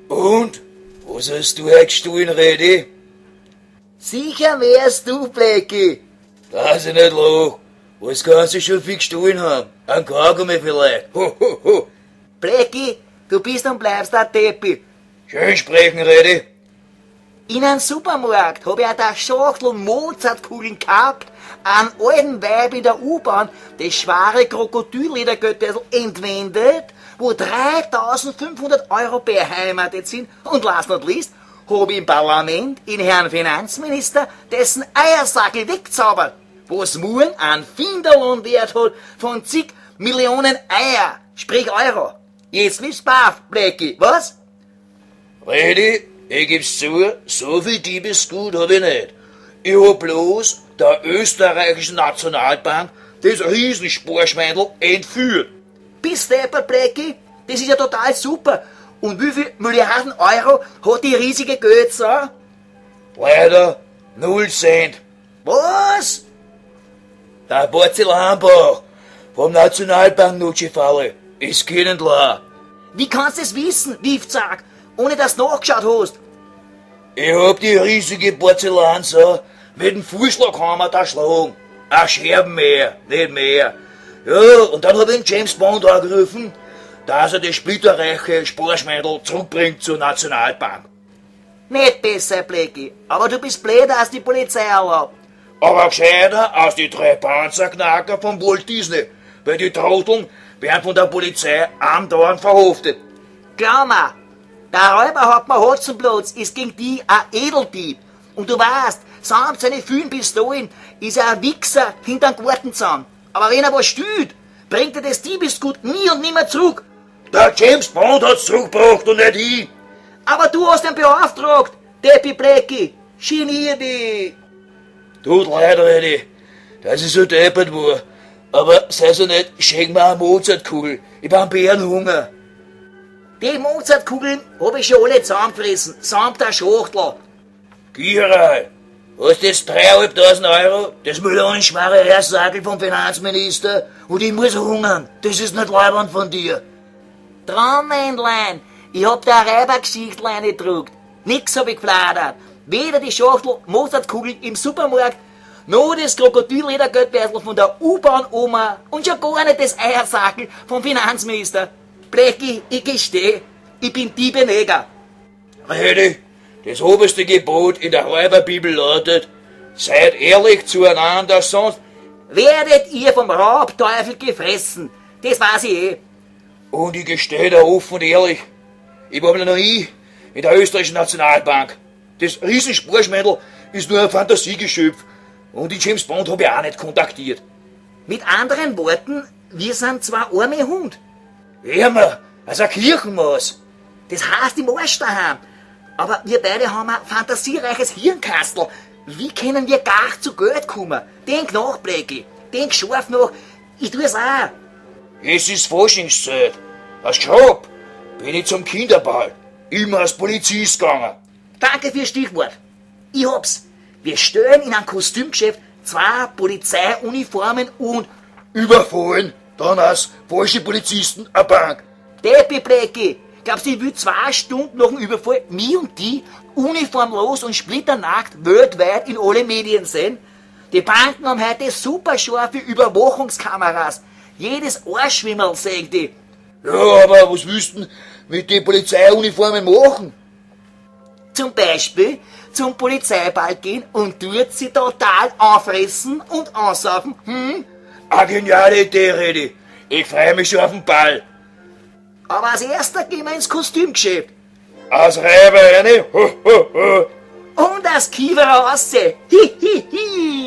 Und? Was hast du heute gestohlen, Redi? Sicher wärst du, Blackie. Dass ich nicht lach. Was kannst du schon viel gestohlen haben? Ein Kaugummi vielleicht. Ho, ho, ho. Blackie, du bist und bleibst ein Deppi. Schön sprechen, Redi. In einem Supermarkt hab ich auch eine Schachtel Mozartkugeln gehabt, einen alten Weib in der U-Bahn das schwere Krokodilledergeldbörsel entwendet, wo 3500 Euro beheimatet sind und last not least hab ich im Parlament in Herrn Finanzminister dessen Eiersackel wegzaubert, was morgen einen Finderlohn wert hat von zig Millionen Eier, sprich Euro. Jetzt bist baff, Blackie, was? Redi, ich geb's zu, so viel Diebesgut hab ich nicht. Ich hab bloß der österreichischen Nationalbank das Riesensparschweindel entführt. Bist deppert, Blackie? Das ist ja total super. Und wie viel Milliarden Euro hat die riesige Geldsau? Leider 0 Cent. Was? Der Porzellanbach vom Nationalbank-Nutschefalle ist leer. Wie kannst du das wissen, Wiefzack, ohne dass du nachgeschaut hast? Ich hab die riesige Porzellansau mit dem Vorschlaghammer erschlagen. Ein Scherben mehr, nicht mehr. Ja, und dann hab ich den James Bond angerufen, dass er das splitterreiche Sparschweindel zurückbringt zur Nationalbank. Nicht besser, Blackie, aber du bist blöder als die Polizei erlaubt. Aber gescheiter als die drei Panzerknacker von Walt Disney, weil die Trotteln werden von der Polizei andauernd verhaftet. Glaub mir, der Räuberhauptmann Hotzenplotz ist gegen die ein Edeldieb. Und du weißt, samt seine vielen Pistolen ist er ein Wichser hinterm Gartenzaun. Aber wenn er was stiehlt, bringt er das Diebesgut nie und nimmer zurück. Der James Bond hat's zurückgebracht und nicht ich. Aber du hast ihn beauftragt, Deppi Blackie. Genier dich. Tut leid, Redi, dass ich so deppert war. Aber sei so nicht, schenk mir eine Mozartkugel. Ich hab einen Bärenhunger. Die Mozartkugeln hab ich schon alle zusammengefressen, samt der Schachtel. Gierei, hast jetzt 3.500 Euro, das millionenschwere Hersackel vom Finanzminister und ich muss hungern. Das ist nicht leibend von dir. Traummännlein, ich hab da Räubergeschichtel reingedruckt. Nix hab ich gefladert. Weder die Schachtel Mozartkugeln im Supermarkt, noch das Krokodilledergeldbörsel von der U-Bahn-Oma und schon gar nicht das Eiersackel vom Finanzminister. Blackie, ich gesteh, ich bin Diebeneger. Redi, das oberste Gebot in der Räuberbibel lautet, seid ehrlich zueinander, sonst... Werdet ihr vom Raubteufel gefressen. Das weiß ich eh. Und ich gestehe da offen und ehrlich, ich war noch nie in der österreichischen Nationalbank. Das Riesensparschweindel ist nur ein Fantasiegeschöpf und den James Bond hab ich auch nicht kontaktiert. Mit anderen Worten, wir sind zwei arme Hund. Ärmer als ein Kirchenmaus. Das heißt im Arsch daheim. Aber wir beide haben ein fantasiereiches Hirnkastel. Wie können wir gar zu Geld kommen? Denk nach, Blackie. Denk scharf nach. Ich tu's auch. Es ist Faschingszeit. Als Schraub bin ich zum Kinderball. Immer als Polizist gegangen. Danke fürs Stichwort. Ich hab's. Wir stellen in einem Kostümgeschäft zwei Polizeiuniformen und überfallen dann als falsche Polizisten eine Bank. Deppi Blackie, glaubst du, ich will 2 Stunden nach dem Überfall mich und die uniformlos und splitternackt weltweit in alle Medien sehen? Die Banken haben heute super scharfe Überwachungskameras. Jedes Arschwimmerl sehen die. Ja, aber was willst du denn mit den Polizeiuniformen machen? Zum Beispiel zum Polizeiball gehen und dort sie total auffressen und ansaufen, hm? Eine geniale Idee, Redi. Ich freu mich schon auf den Ball. Aber als erster gehen wir ins Kostümgeschäft. Als Räuber rein, ho, ho, ho. Und als Kieferer aussehen. Hi, hi, hi.